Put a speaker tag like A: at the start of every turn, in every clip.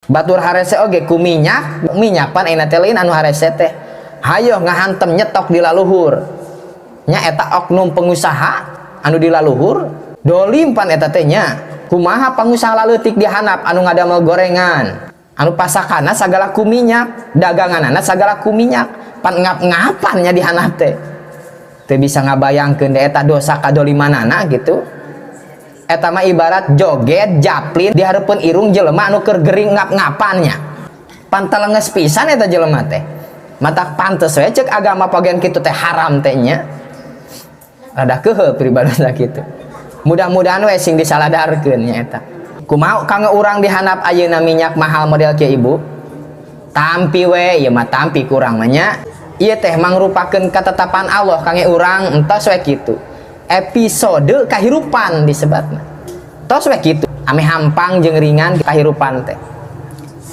A: Batur harese oge ku minyak, minyak pan ayeuna teh lain anu harese teh. Hayo ngahantem nyetok di laluhur. Nya eta oknum pengusaha anu di laluhur, dolim pan eta teh nya. Kumaha pengusaha laleutik di handap anu ngadamel gorengan. Anu pasakana sagala ku minyak, daganganana sagala ku minyak. Pan ngap-ngapan nya di handap teh. Teu bisa ngabayangkeun da eta dosa kadolimanana gitu. Eta mah ibarat joget japlin di hareupeun irung jelema anu keur gering ngap-ngapannya. Pantalenges pisan eta jelema teh. Matak pantes we ceuk agama pagean kitu teh haram teh nya. Rada keuheuh pribadina kitu. Mudah-mudahan we sing disaladarkeun nya eta. Kumaha kanggo urang di handap ayeuna minyak mahal model kieu ibu? Tampi we ieu mah tampi kurang mah nya. Ieu teh mangrupakeun ketetapan Allah kangge urang entos we kitu. Episode kahirupan disebatna. Tos we kitu, ame hampang jeung ringan kahirupan teh.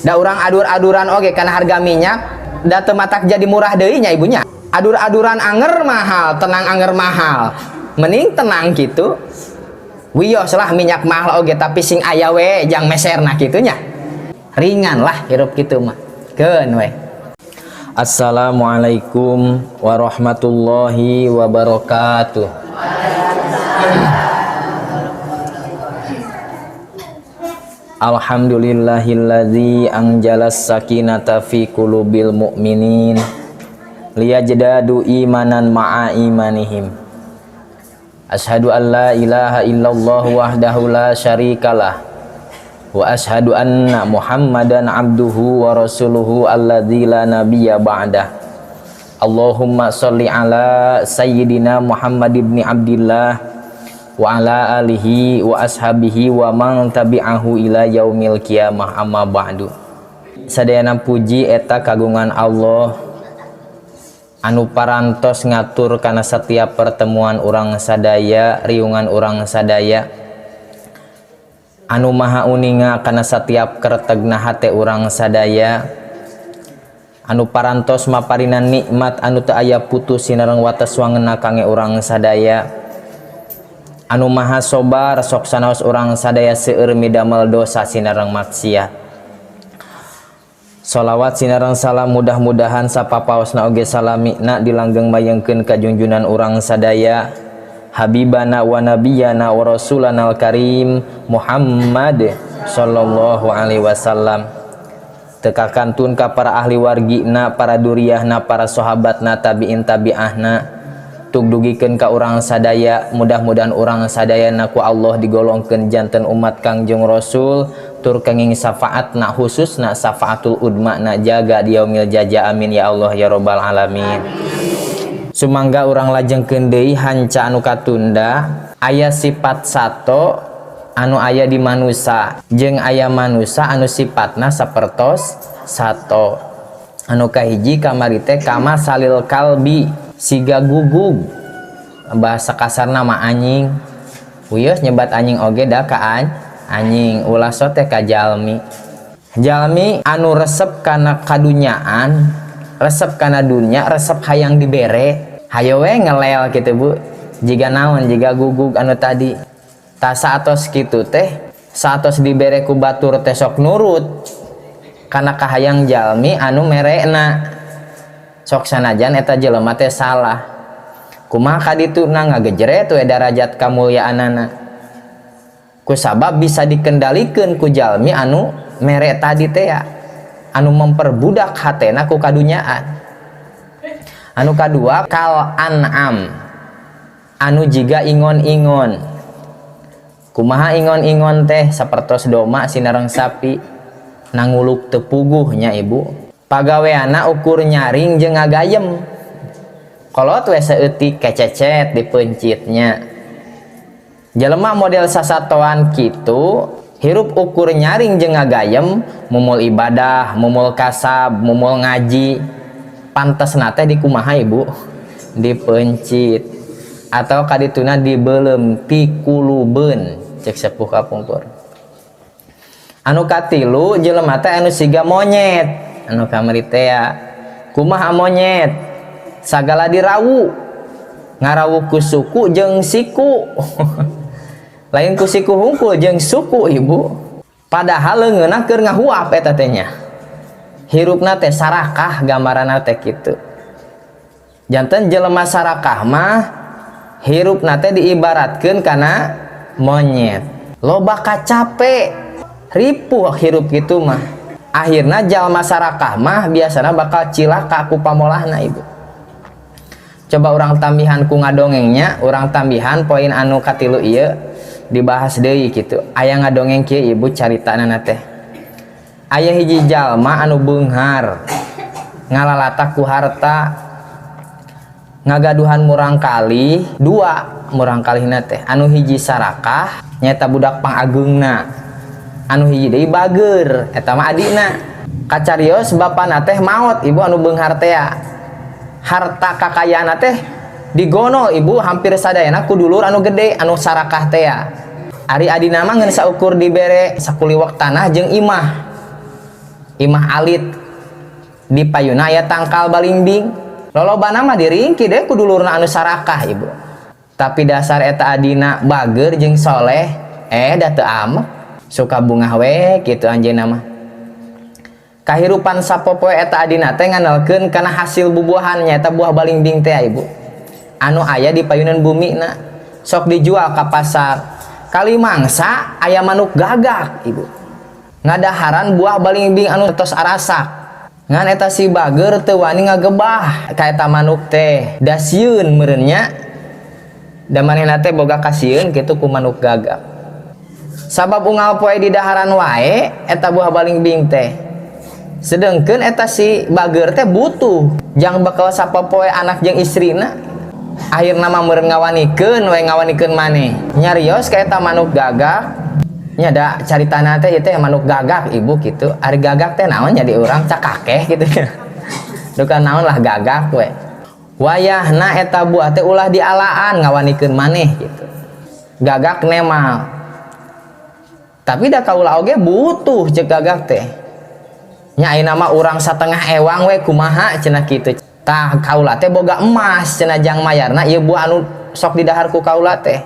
A: Da urang adur-aduran oge kana harga minyak, da teu matak jadi murah deui nya ibunya. Adur-aduran anger mahal, tenang anger mahal. Mending tenang kitu. Wios lah minyak mahal oge tapi sing aya we jang meserna kitu nya. Ringan lah hirup kitu mah. Keun we. Assalamualaikum warahmatullahi wabarakatuh. Alhamdulillahillazi anjalas sakinata fi qulubil mu'minin liyajdadu imanan ma'a imanihim. Ashhadu an la ilaha illallah wahdahu la syarikalah wa ashhadu anna Muhammadan abduhu wa rasuluhu alladzi la nabiyya ba'dah. Allahumma sholli ala sayyidina Muhammad ibni Abdillah wa ala alihi wa ashabihi wa man tabi'ahu ila yaumil qiyamah, amma ba'du. Sadayana puji eta kagungan Allah anu parantos ngatur kana setiap pertemuan urang sadaya, riungan urang sadaya, anu maha uninga kana setiap kertegna hate urang sadaya, anu parantos maparinan nikmat anu teu aya putus sinareng wates wangena kange urang sadaya, anu maha sobar sok sanaos urang sadaya seueur midamel dosa sinareng maksiat. Salawat sinareng salam mudah-mudahan sapapaosna oge salamina dilanggeng mayengkeun ka junjunan urang sadaya, habibana wa nabiyana wa rasulana al-karim Muhammad sallallahu alaihi wasallam. Teu kakantun ka para ahli wargina, para duriahna, para sahabatna, tabiin tabiahna, tug dugikeun ka urang sadaya. Mudah-mudahan urang sadayana ku Allah digolongkeun janten umat Kangjeng Rasul tur kenging syafaatna, khususna syafaatul udma na jaga di yaumil jaza. Amin ya Allah ya rabbal alamin. Sumangga urang lajengkeun deui hanca anu katunda. Aya sifat sato anu aya di manusa jeung aya manusa anu sifatna sapertos sato. Anu kahiji kamari teh kama salil kalbi, siga gugug, bahasa kasarna mah anjing. Wios nyebat anjing oge da ka anjing, ulah sote ka jalmi. Jalmi anu resep kana kadunyaan, resep kana dunya, resep hayang dibere, hayo we ngelel gitu bu, jiga naon, jiga gugug anu tadi. Ta saatos kitu teh, saatos dibere ku batur teh sok nurut kana kahayang jalmi anu merekna, sok sanajan eta jelema teh salah. Kumaha kadituna ngagejret we darajat kamulyaanana kusabab bisa dikendalikeun ku jalmi anu mere tadi teh ya, anu memperbudak hatena ku kadunyaan. Anu kadua kal an'am, anu jiga ingon-ingon. Kumaha ingon-ingon teh? Sapertos doma sinareng sapi nanguluk teu puguh nya ibu, pagaweana ukur nyaring jeung ngagayem. Kolot we saeutik kececet dipencitnya. Jelema model sasatoan kitu hirup ukur nyaring jeung ngagayem, mumul ibadah, mumul kasab, mumul ngaji, pantesna teh dikumaha ibu? Dipencit atau kadituna dibelem pikulubeun cek sepuh kapungkur. Anu katilu jelema teh anu siga monyet anu kamari teh ya. Kumaha monyet? Sagala dirawu, ngarawu ku suku jeung siku. Lain ku siku hungkul, jeung suku ibu. Padahal leungeunna keur ngahuap eta teh nya. Hirupna teh sarakah, gambaranna teh kitu. Janten jelema sarakah mah hirupna teh diibaratkeun kana monyet. Loba kacape, ripuh hirup kitu mah. Akhirna jalma sarakah mah biasana bakal cilaka ku pamolahna, Ibu. Coba urang tambihan ku ngadongengnya, urang tambihan poin anu katilu ieu dibahas deui kitu. Aya ngadongeng kieu, Ibu, caritana teh. Aya hiji jalma anu beunghar, ngalalata ku harta, ngagaduhan murangkalih dua. Murangkalihna teh anu hiji sarakah, nyaeta budak pangageungna, anu hiji deui bager, eta mah adina. Kacarios bapana teh maot, Ibu, anu beunghar teh. Harta kakayaanna teh digonol, Ibu, hampir sadayana ku dulur anu gede, anu sarakah teh. Ari adina mah ngan saukur dibere sakuliwak tanah jeung imah, imah alit, di payuna aya tangkal balingbing. Lolobana mah diringki deh ku dulurna anu sarakah, Ibu. Tapi dasar eta adina bager jeung soleh, da teu amek, suka bungah we kitu anjeunna mah. Kahirupan sapopoe eta adina teh ngandelkeun kana hasil bubuahan, nyaeta buah balingbing teh, Ibu, anu aya di payunan bumi na, sok dijual ka pasar. Kali mangsa aya manuk gagak, Ibu, ngadaharan buah balingbing anu tos arasak. Ngan eta si bager teu wani ngagebah ka eta manuk teh, da sieun meureun nya, da manehna teh boga kasieun kitu ku manuk gagak, sabab unggal poe di daharan wae eta buah balingbing teh. Sedengkeun eta si bager teh butuh jang bekal sapopoe anak jeung istrina. Akhirna mah meureun ngawanikeun we, ngawanikeun maneh nyarios ka eta manuk gagak nya. Da caritana teh ieu teh manuk gagak, Ibu, kitu. Ari gagak teh naon nya di urang? Cakakeh kitu nya. Duka naon lah, gagak we. Wayahna eta buah teh ulah dialaan, ngawanikeun maneh gitu. Gagak nemal, tapi da kaula oge butuh, cek gagak teh nya. Ayeuna mah urang satengah ewang we kumaha, cenah kitu. Tah, kaula teh boga emas, cenah, jang mayarna ieu buah anu sok didahar ku kaula teh.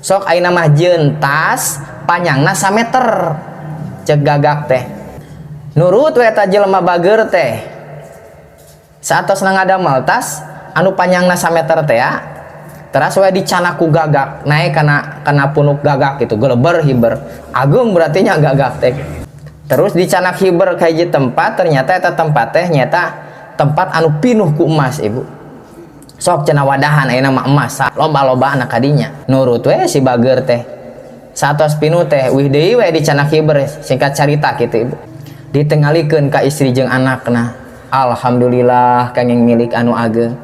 A: Sok ayeuna mah jieun tas panjangna sameter, cek gagak teh. Nurut we eta jelema bager teh. Saatos ngadamel tas anu panjangna sameter teh ya, teras we dicanak ku gagak naik kana punuk gagak gitu, geleber hiber agung berarti nya gagak teh. Terus dicanak hiber ka hiji tempat, ternyata eta tempat teh nyata tempat anu pinuh ku emas, Ibu. Sok cenah wadahan ayeuna mah emas loba-loba anak kadinya. Nurut we si bager teh. Saatos pinuh teh, wih deui we dicanak hiber. Singkat carita kitu, Ibu, ditengalikeun ka istri jeung anakna, alhamdulillah kenging milik anu ageng.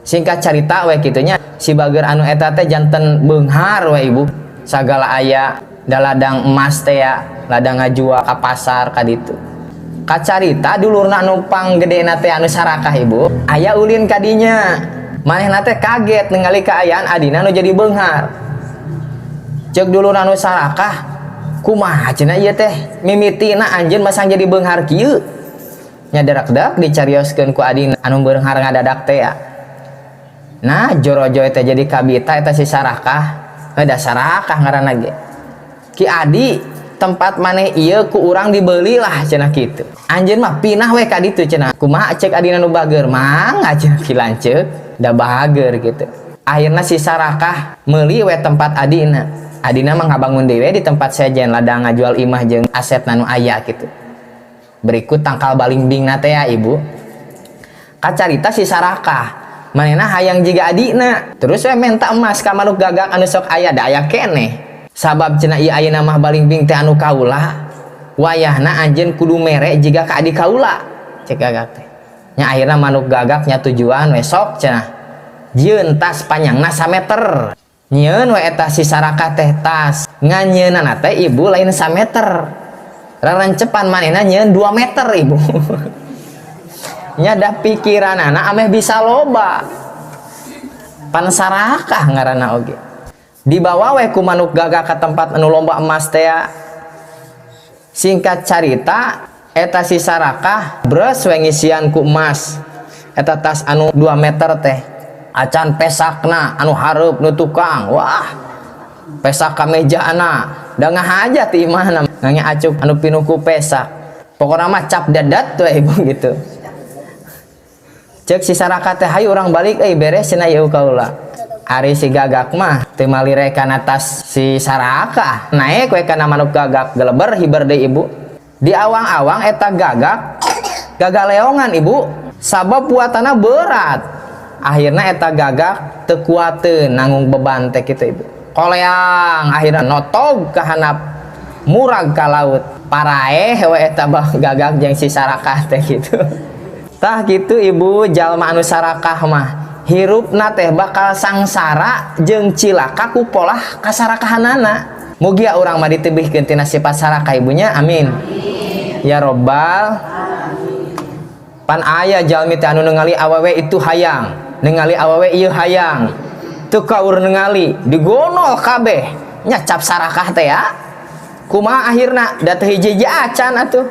A: Singkat carita we kitu nya, si bager anu eta teh janten beunghar we, Ibu. Sagala aya, da ladang emas teh ya, ladang ngajual ka pasar ka ditu. Kacarita dulurna anu panggedena teh, anu sarakah, Ibu, aya ulin kadinya. Manehna teh kaget ningali kaayaan adina anu jadi beunghar. Cek dulur anu sarakah, kumaha cenah ieu teh mimitina anjeun masang jadi beunghar kieu nya? Darak-dak dicarioskeun ku adina anu beunghar ngadadak teh ya. Nah, jorojoy teh jadi kabita eta si sarakah. Da sarakah ngaranna ge. Ki Adi, tempat maneh ieu ku urang dibeli lah, cenah kitu. Anjeun mah pinah we ka ditu, cenah. Kumaha cek adina nu bager? Mangga, cenah ki lanceuk, da bager gitu. Akhirna si sarakah meuli we tempat adina. Adina mah ngabangun dewe di tempat sejen, ladang ngajual imah jeung aset nu aya gitu. Berikut tangkal balingbing teh ya, Ibu. Kacarita si sarakah manehna hayang jiga adina, terus we minta emas ka manuk gagak anu sok aya, da aya keneh. Sabab cenah ieu ayeuna mah balingbing teh anu kaula, wayahna anjeun kudu mere jiga ka adi kaula, cek gagak teh nya. Akhirna manuk gagak nya tujuan we, sok cenah jieun tas panjangna sameter. Nyieun we eta si sarakah teh tas. Ngan nyieunana teh, Ibu, lain sameter, rarancepan manehna nyieun 2 meter, Ibu nya. Da pikiranana ameh bisa loba, pan sarakah ngaranna oge. Dibawa we ku manuk gagak ka tempat anu lomba emas teh. Singkat carita eta si sarakah bres we ngisian ku emas eta tas anu 2 meter teh. Acan pesakna anu hareup nu tukang, wah, pesak ka mejana, da ngahaja ti imahna. Ngange acuk anu pinuh ku pesak. Pokokna mah cap dadat we, Ibu, gitu. Cek si sarakah teh, "Hayu urang balik euy, beres cenah ieu kaula." Ari si gagak mah teu malire kana tas si sarakah. Naek we kana manuk gagak, geleber hiber deui, Ibu. Di awang-awang eta gagak gagaleongan, Ibu, sabab puatana berat. Akhirnya eta gagak teu kuateun nanggung beban teh kitu, Ibu. Koleang, akhirnya notog ka handap, murag ka laut. Paraeh we eta gagak jeung si sarakah teh kitu. Tah gitu, Ibu, jalma anu sarakah mah hirupna teh bakal sangsara jeung cilaka ku polah kasarakahanana. Mugia urang mah ditebihkeun tina sifat sarakah, Ibu, nya, amin. Ya robbal. Pan aya jalmi teh anu ningali awewe itu hayang, ningali awewe ieu hayang. Teu kaur ningali, digonol kabeh. Nya cap sarakah teh ya. Kumaha akhirna? Da teu hiji-hiji acan atuh.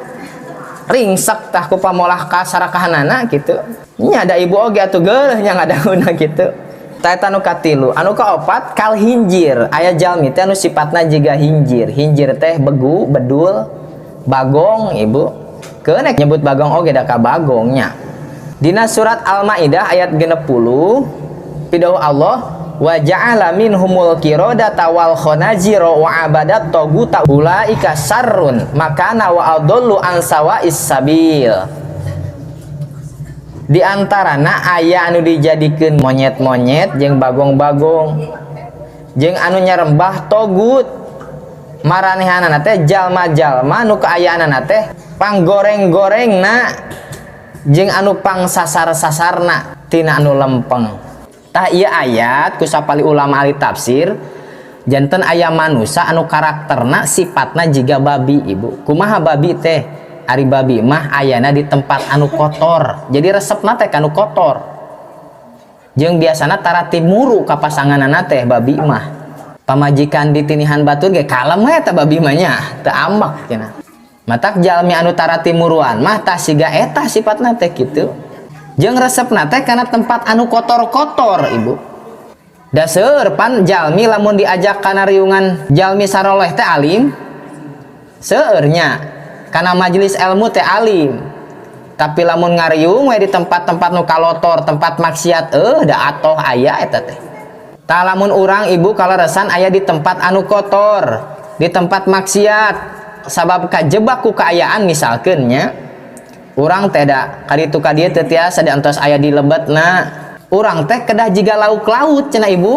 A: Ringsek tah ku pamolah kasarakahanana gitu. Nya ada ibu oge atuh geuleuh nya ngadahuna gitu. Tah, eta anu katilu, anu kaopat kal khinzir. Aya jalmi teh anu sifatna jiga khinzir. Khinzir teh begu, bedul, bagong, Ibu. Keun nyebut bagong oge da ka bagongnya. Dina surat Al-Maidah ayat 60, pidawuh Allah, wa ja'ala minhumul qiradata wal khanazira wa abadat taguta ulaika syarrun makana wa adallu an sawa'is sabil. Di antarana aya anu dijadikeun monyet-monyet jeung bagong-bagong jeung anu nyarembah togut. Maranehanana teh jalma-jalma nu kaayaanana teh panggoreng-gorengna jeung anu pangsasar-sasarna tina anu lempeng. Tah, ieu ayat ku sapali ulama ahli tafsir janten aya manusa anu karakterna, sifatna jiga babi, Ibu. Kumaha babi teh? Ari babi mah ayana di tempat anu kotor, jadi resepna teh kanu kotor, jeung biasana tara timuru ka pasanganana teh. Babi mah pamajikan ditinihan batur ge kalem we eta babi mah nya, teu ambek cenah. Matak jalmi anu tara timuruan mah tah siga eta sifatna teh kitu, jeung resepna teh kana tempat anu kotor-kotor, Ibu. Da seueur pan jalmi lamun diajak kana riungan jalmi saroleh teh alim seueurnya, kana majelis ilmu teh alim, tapi lamun ngariung we di tempat-tempat nu kalotor, tempat maksiat, da atoh aya eta teh. Tah, lamun urang, Ibu, kaleresan aya di tempat anu kotor, di tempat maksiat, sabab kajebak ku kaayaan, misalkeun nya urang teh da kaditu ka dieu teu tiasa diantos aya di lebetna, urang teh kedah jiga lauk laut cenah, Ibu.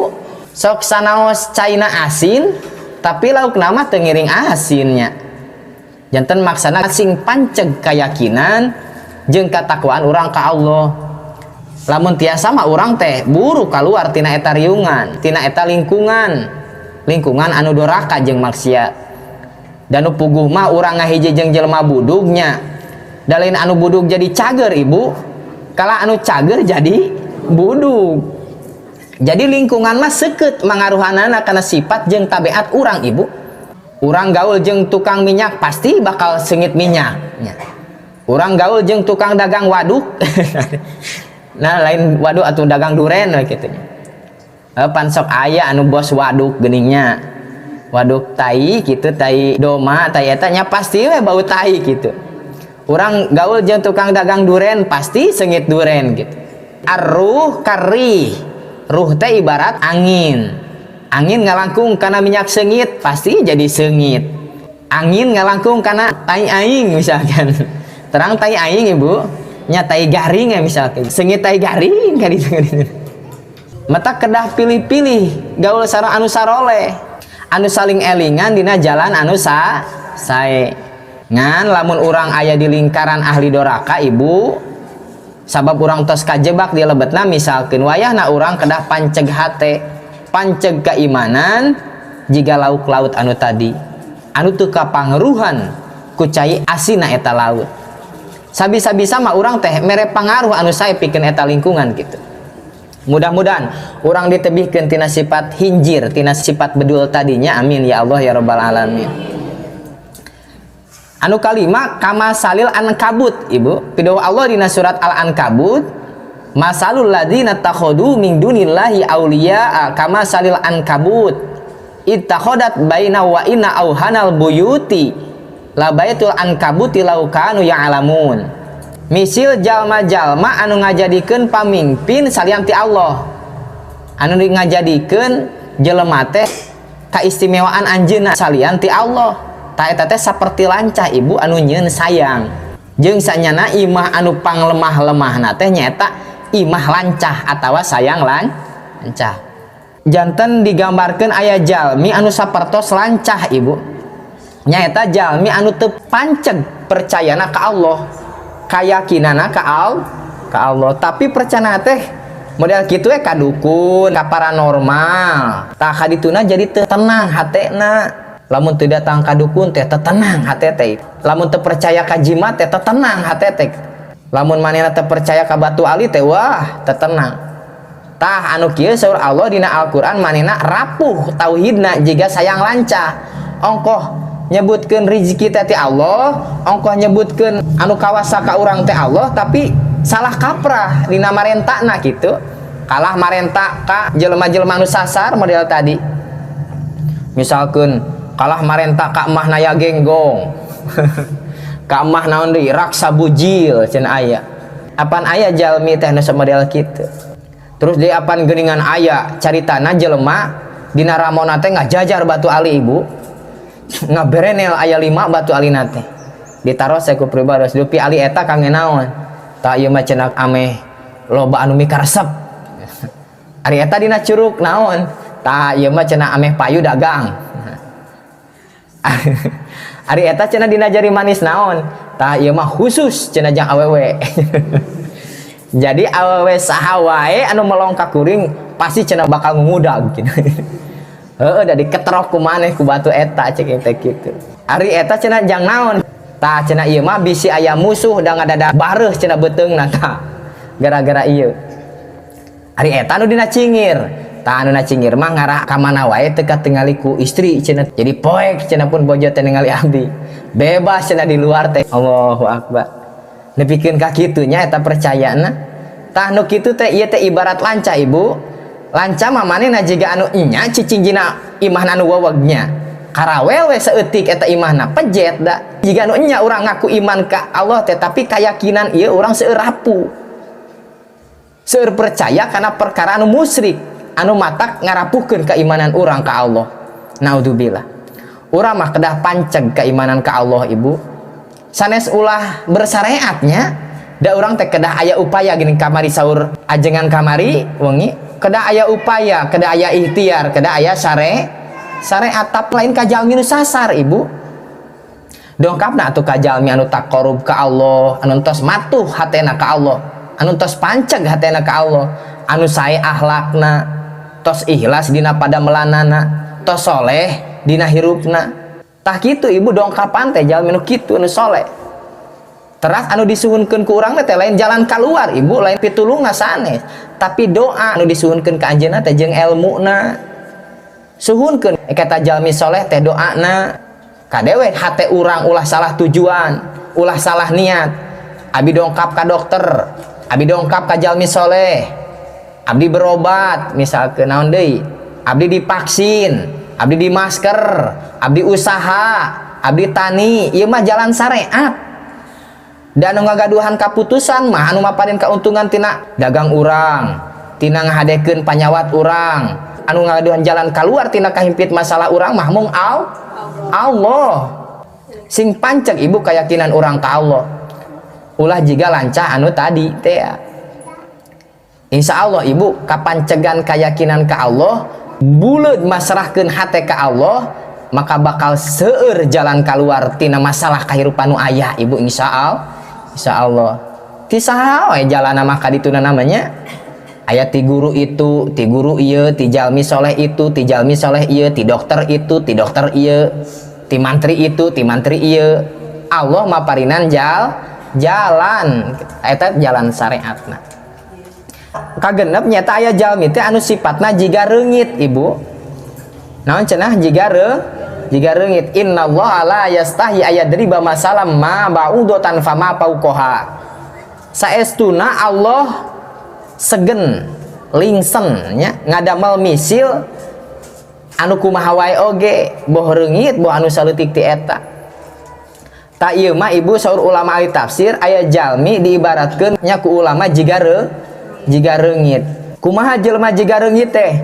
A: Sok sanaos caina asin, tapi lauk nama teu ngiring asinnya. Janten maksana sing panceg keyakinan jeung katakwaan urang ka Allah. Lamun tiasa mah urang teh buru keluar tina eta riungan, tina eta lingkungan, lingkungan anu doraka jeung maksiat. Dan nu puguh mah urang ngahiji jeung jelema budugnya, da lain anu budug jadi cager, Ibu, kala anu cager jadi budug. Jadi lingkungan mah seukeut mangaruhanana kana sifat jeung tabiat urang, Ibu. Urang gaul jeung tukang minyak pasti bakal seungit minyak nya. Urang gaul jeung tukang dagang waduk, nah lain waduk atau dagang duren we kitu nya. Pan sok aya anu bos waduk geningnya, waduk tai gitu, tai doma, tai eta nya, pasti we bau tai gitu. Urang gaul jeung tukang dagang duren pasti seungit duren gitu. Arruh karrih, ruh teh ibarat angin. Angin ngalangkung karena minyak seungit pasti jadi seungit. Angin ngalangkung karena tai aing misalkan, terang tai aing, Ibu nya, tai garing ya misalkan, seungit tai garing kan itu. Mata kedah pilih-pilih gaul sareng anu saroleh, anu saling elingan dina jalan anu sae. Ngan lamun urang aya di lingkaran ahli doraka, Ibu, sabab urang tos kajebak di lebetna, misalkan wayahna urang kedah panceg hate, panceg keimanan jiga lauk laut anu tadi, anu teu kapangaruhan ku cai asina eta laut. Sabisa-bisa mah urang teh mere pangaruh anu sae pikeun eta lingkungan gitu. Mudah-mudahan urang ditebihkeun tina sifat khinzir, tina sifat bedul tadinya, amin ya Allah ya rabbal alamin. Anu kalima kamasalil ankabut, Ibu. Pidawuh Allah dina surat Al Ankabut, masalul ladzina takhadu min dunillahi auliya kamasalil ankabut ittakhadat baina wa inna auhanal buyuti. Labaitul ankabuti law kanu ya'lamun. Misil jalma-jalma anu ngajadikeun pamimpin salian ti Allah, anu ngajadikeun jelema teh kaistimewaan anjeunna salian ti Allah. Tah, eta teh saperti lancah, Ibu, anu nyieun sayang. Jeung sanyana imah anu panglemah-lemahna teh nyaeta imah lancah atawa sayang lancah. Janten digambarkeun aya jalmi anu sapertos lancah, Ibu, nyaeta jalmi anu teu panceg percayana ka Allah, kayakinana ka Allah, tapi percaya teh model kitu we ka dukun, ka paranormal. Tah, kadituna jadi teu tenang hatena. Lamun teu datang ka dukun teh teu tenang hate teh, lamun teu percaya ka jimat teh teu tenang hate teh, lamun manehna teu percaya ka batu ali teh, wah, teu tenang. Tah, anu kieu saur Allah dina Al-Qur'an manehna rapuh tauhidna jiga sayang lancah. Ongkoh nyebutkeun rizki teh ti Allah, ongkoh nyebutkeun anu kawasa ka urang teh Allah, tapi salah kaprah dina marentana kitu. Kalah marenta ka jelema-jelema anu sasar model tadi, misalkan kalah marenta ka emah Naya Genggong, ka emah naon deui, Raksa Bujil cenah aya. Apan aya jalmi teh nu model kitu. Terus di apan geuningan aya caritana jelema dina ramona teh ngajajar batu ali, Ibu, ngaberenel aya 5 batu ali teh. Ditaros ku pribados, dupi ali eta kangge naon? Tah, ieu mah cenah ameh loba anu mikaresep. Ari eta dina curug naon? Tah, ieu mah cenah ameh payu dagang. Ari eta cenah dina jari manis naon? Tah, ieu mah khusus cenah jang awewe. Jadi awewe saha wae anu melong ka kuring pasti cenah bakal ngudag gitu. Heeh, da diketrok ku maneh ku batu eta, cek teh kitu. Ari eta cenah jang naon? Tah, cenah ieu mah bisi aya musuh da ngadada bareuh cenah beuteungna, tah. Gara-gara ieu. Ari eta anu dina cingir. Tah, anu na cingir mah ngarah ka mana wae teu katingali ku istri cenah. Jadi poek cenah pun bojo teh ningali abdi. Bebas cenah di luar teh. Allahu akbar. Nepikeun ka kitu nya eta percayana. Tah, nu kitu teh ieu teh ibarat lancah, Ibu. Lanca mah manehna jiga anu nya cicing dina imahna anu wewegnya. Karawel we saeutik eta imahna pejet da. Jiga anu nya urang ngaku iman ka Allah teh, tapi keyakinan ieu urang seueur rapuh. Seueur percaya karena perkara anu musyrik, anu matak ngarapuhkeun keimanan urang ka Allah. Naudzubillah. Urang mah kedah panceg keimanan ka Allah, Ibu. Sanes ulah bersyariatnya, da urang teh kedah aya upaya gini. Kamari saur ajengan kamari wengi, kedah aya upaya, kedah aya ikhtiar, kedah aya syariat, tapi lain ka jalmi nu sasar, Ibu. Dongkapna atuh ka jalmi anu taqarrub ka Allah, anu tos matuh hatena ka Allah, anu tos panceg hatena ka Allah, anu sae akhlakna, tos ikhlas dina padamelanana, tos soleh dina hirupna. Tah kitu, Ibu, dongkapan teh jalmi nu kitu, anu soleh. Teras anu disuhunkeun ku urang teh lain jalan keluar, Ibu, lain pitulungna sanes, tapi doa anu disuhunkeun ka anjeunna teh jeung elmuna. Suhunkeun kata jalmi soleh teh doana kadewe hate urang ulah salah tujuan, ulah salah niat. Abi dongkap ka dokter, abi dongkap ka jalmi soleh, abdi berobat misalkan, naon deui, abdi divaksin, abdi di masker, abdi usaha, abdi tani, ieu mah jalan syariat. Dan anu ngagaduhan kaputusan mah, anu maparin keuntungan tina dagang urang, tina ngahadekeun panyawat urang, anu ngagaduhan jalan keluar tina kahimpit masalah urang mah mung Allah. Sing panceg, Ibu, keyakinan urang ka Allah, ulah jiga lancah anu tadi teh. Insya Allah, Ibu, kapancegan keyakinan ka Allah, buleud masrahkeun hate ka Allah, maka bakal seueur jalan keluar tina masalah kehidupan nu aya, Ibu. Insya Allah, insya Allah. Ti saha we jalan mah kadituna namanya aya, ti guru itu, ti guru ieu, ti jalmi soleh itu, ti jalmi soleh ieu, ti dokter itu, ti dokter ieu, ti mantri itu, ti mantri ieu. Allah maparinan jalan eta jalan syariatna. Kagenep nyata aya jalmi teh anu sifatna jiga reungit, Ibu. Naon cenah jiga reungit? Innallaha la yastahi ayadriba masalam ma ba'udatan fama fauqaha. Saestuna Allah segen lingsen nya ngadamel misil anu kumaha wae oge, boh reungit boh anu saleutik ti eta. Tah, ieu mah, Ibu, saur ulama ahli tafsir, aya jalmi diibaratkeun nya ku ulama jiga reungit. Kumaha jelema jiga reungit teh?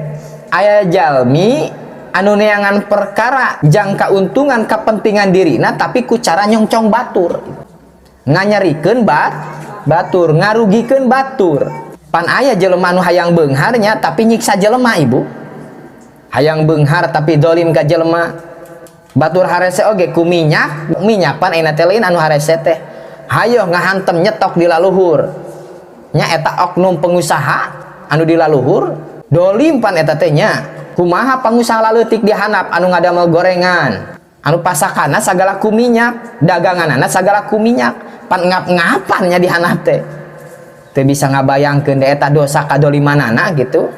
A: Aya jalmi anu neangan perkara jang kauntungan kepentingan dirina, tapi ku cara nyongcong batur, nganyerikeun batur, ngarugikeun batur. Pan aya jelema anu hayang beunghar nya, tapi nyiksa jelema, Ibu. Hayang beunghar tapi dolim ka jelema. Batur harese oge ku minyak. Minyak pan ayeuna teh lain anu harese teh, hayo ngahantem, nyetok di laluhur nya. Eta oknum pengusaha anu di laluhur dolim pan eta teh nya. Kumaha pengusaha laleutik di handap anu ngadamel gorengan, anu pasakana sagala ku minyak, daganganana sagala ku minyak, pan ngap-ngapan nya di handap teh. Teu bisa ngabayangkeun deh eta dosa kadolimanana gitu.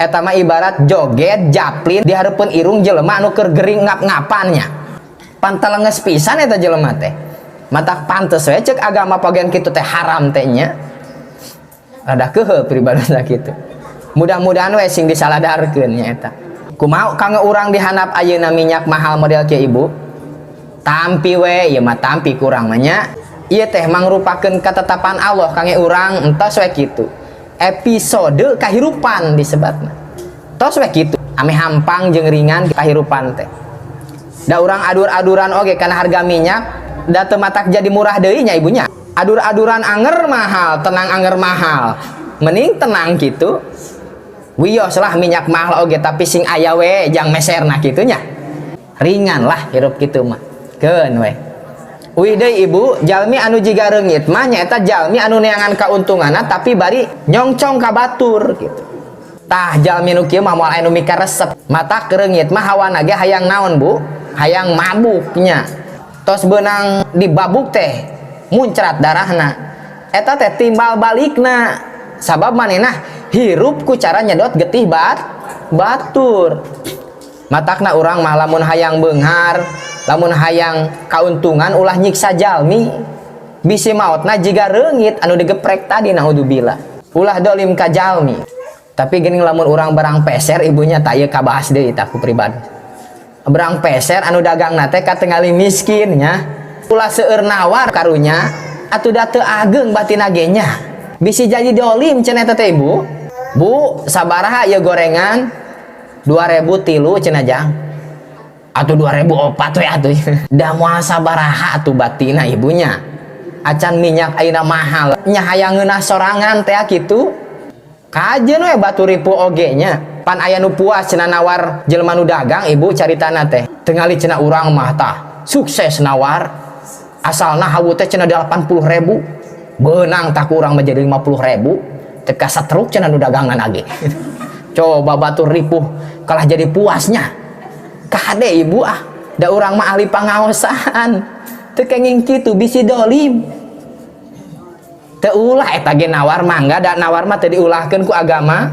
A: Eta mah ibarat joget japlin di hareupeun irung jelema anu keur gering ngap-ngapannya. Pan telenges pisan eta jelema teh. Matak pantes we cek agama pagian kitu teh haram teh nya. Rada kehe pribadina kitu. Mudah-mudahan we sing disaladarkeun nya eta. Kumaha kanggo urang di handap ayeuna minyak mahal model kieu, Ibu? Tampi we ieu mah, tampi kurang mah nya. Ieu teh mangrupakeun ketetapan Allah kangge urang, entos we kitu. Episode kahirupan disebatna. Tos we kitu. Ame hampang jeung ringan kahirupan teh. Da urang adur-aduran oge kana harga minyak, da teu matak jadi murah deui nya, Ibunya. Adur-aduran anger mahal, tenang anger mahal. Mending tenang gitu. Wios lah minyak mahal oge, tapi sing aya we jang meserna kitu nya. Ringan lah hirup kitu mah. Keun we. Uih deui, Ibu, jalmi anu jiga reungit mah nyaeta jalmi anu neangan kauntunganna tapi bari nyongcong ka batur gitu. Tah, jalmi nu kieu mah moal aya nu mikaresep. Matak reungit mah hawana ge hayang naon, Bu? Hayang mabuk nya. Tos beunang dibabuk teh muncrat darahna. Eta teh timbal balikna. Sabab manehna hirup ku cara nyedot getih batur. Matakna urang mah lamun hayang beunghar, lamun hayang kauntungan, ulah nyiksa jalmi. Bisi maotna jiga reungit anu digeprek tadi, naudzubillah. Ulah dolim ka jalmi. Tapi geuning lamun urang barang peser, ibunya, tak ieu kabahas deui tah ku pribadi. Barang peser anu dagangna teh katingali miskin nya. Ulah seueur nawar karunya atuh, da teu ageng batina ge nya. Bisi jadi dolim cenah eta teh, Ibu. Bu, sabaraha ieu gorengan? 2000 tilu cenah, Jang. Atuh 2004 we atuh. Da moal sabaraha atuh batina, ibunya. Acan minyak ayeuna mahal. Nya hayang ngeunah sorangan teh kitu. Kajeun we batu ripu oge nya. Pan aya nu puas cenah nawar jelema nu dagang, Ibu, caritana teh. Tingali cenah urang mah tah sukses nawar. Asalna hawu teh cenah 80.000. Beunang tah ku urang mah jadi 50.000. Teu kasatruk cenah nu dagangan age. Coba batur ripuh kalah jadi puasnya. Kade, Ibu, ah, da urang mah ahli pangaosan. Teu kenging kitu, bisi dolim. Teu ulah eta ge nawar mangga, da nawar mah teu diulahkeun ku agama.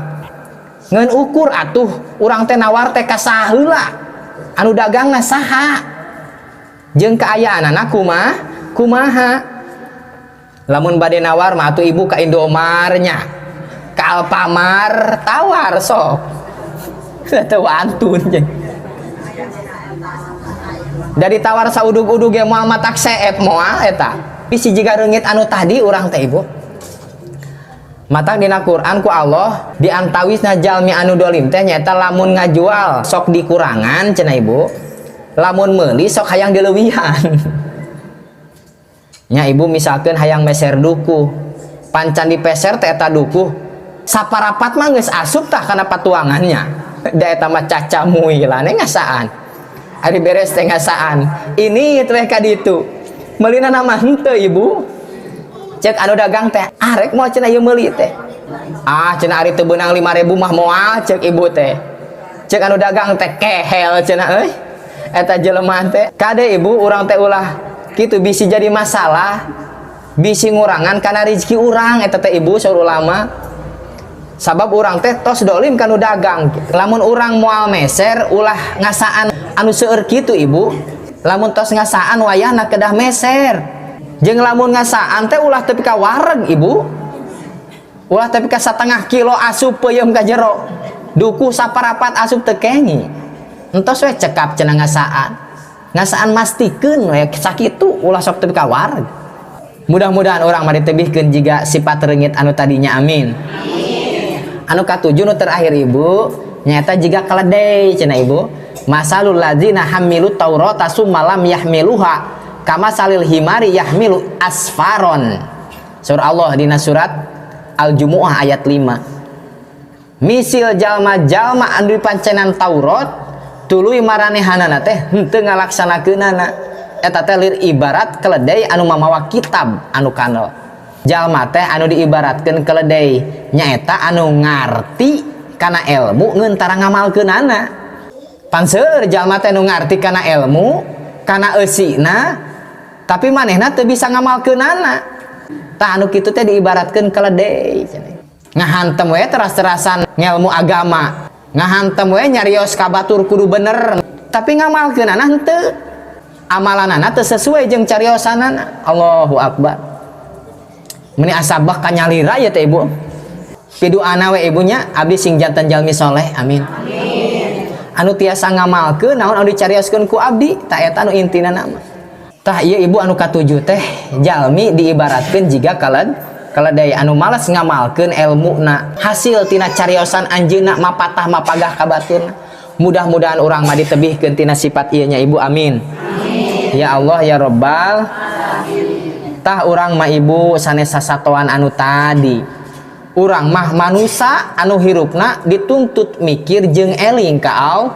A: Ngan ukur atuh urang teh nawar teh ka saha heula. Anu dagangna saha? Jeung kaayaanana kumaha? Lamun bade nawar mah atuh, Ibu, ka Indomart nya. Ka Alfamart tawar sok. Teu wantun jeung. Dari tawar saudug-udug ge moal matak seep moal eta. Bisi jiga reungit anu tadi urang teh, Ibu. Matak dina Quran ku Allah diantawisna jalmi anu dolim teh nyaeta lamun ngajual sok dikurangan cenah, Ibu. Lamun meuli sok hayang dileuwihan. Nya, Ibu, misalkan hayang meser dukuh. Pancan dipeser teh eta dukuh saparapat mah geus asup tah kana patuangannya. Da eta mah cacamuy lah ngasaan. Ari beres teh ngasaan. Ini teh ka ditu. Meulina nama henteu, Ibu. Cek anu dagang teh, arek moal cenah ieu meuli teh. Ah, cenah, ari teu beunang 5000 mah moal, cek ibu teh. Cek anu dagang teh, kehel cenah euy. Eta jelema teh. Kade, Ibu, urang teh ulah kitu, bisi jadi masalah. Bisi ngurangan kana rezeki urang eta teh, Ibu, saur ulama. Sabab urang teh tos dolim kanu dagang. Lamun urang moal meser, ulah ngasaan anu seueur kitu, Ibu. Lamun tos ngasaan wayahna kedah meser. Jeung lamun ngasaan teh ulah tepi ka wareg, Ibu. Ulah tepi ka satengah kilo asup peuyeum ka jero. Dukuh saparapat asup teu kengi. Entos we cekap cenah ngasaan. Ngasaan mastikeun we sakitu, ulah sok tepi ka wareg. Mudah-mudahan urang mah ditebihkeun jiga sifat reungit anu tadinya, amin. Anu katujuh, nu terakhir, Ibu, nyata jiga keledai cenah, Ibu. Masalul ladzina hamilu taurata summa lam yahmiluha kamasalil himari yahmilu asfaron. Surah Allah dina surat Al-Jumu'ah ayat 5. Misil jalma-jalma anu dipancenan Taurat, tuluy maranehanana teh henteu ngalaksanakeunana, eta teh lir ibarat keledai anu mamawa kitab anu kanal. Jalma teh anu diibaratkeun keledai nyaeta anu ngarti kana ilmu ngeun tara ngamalkeunana. Pan seueur jalma teh nu ngarti kana ilmu, kana eusina, tapi manehna teu bisa ngamalkeunana. Tah, anu kitu teh diibaratkeun keledai cenah. Ngahantem we teras-terasan ngelmu agama, ngahantem we nyarios ka batur kudu bener, tapi ngamalkeunana henteu, amalanana teu sesuai jeung cariosanana. Allahu akbar, meni asabah kanyalira ya teh, Ibu. Piduana we, Ibunya, abdi sing janten jalmi soleh, amin, anu tiasa ngamalkeun naon anu dicarioskeun ku abdi. Tah, eta anu intina nama. Tah, ieu, Ibu, anu katujuh teh jalmi diibaratkeun jiga keledai anu males ngamalkeun elmuna, hasil tina cariosan anjeunna mapatah mapagah ka baturna. Mudah-mudahan urang mah ditebihkeun tina sifat ieu nya, Ibu, amin. Ya Allah ya Robbal. Tah, urang mah, Ibu, sanes sasatoan anu tadi. Urang mah manusa anu hirupna dituntut mikir jeung eling ka Allah.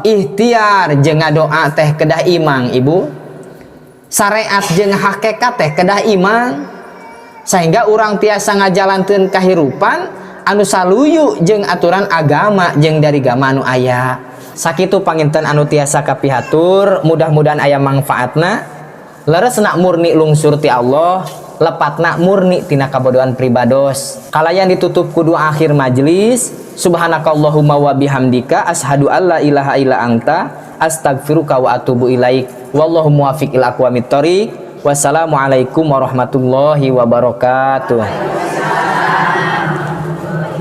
A: Ikhtiar jeung ngadoa teh kedah imang, Ibu. Syariat jeung hakikat teh kedah imang, sehingga urang tiasa ngajalankeun kahirupan anu saluyu jeung aturan agama jeung dari gama anu aya. Sakitu panginten anu tiasa kapihatur, mudah-mudahan aya mangfaatna. Leresna murni lungsur ti Allah, lepatna murni tina kabodohan pribados. Kalayan ditutup ku doa akhir majelis. Subhanakallahumma wa bihamdika ashadu alla ilaha illa anta astagfiruka wa atubu ilaik. Wallahu muwafiq ila aqwamit thoriq. Wassalamualaikum warahmatullahi wabarakatuh.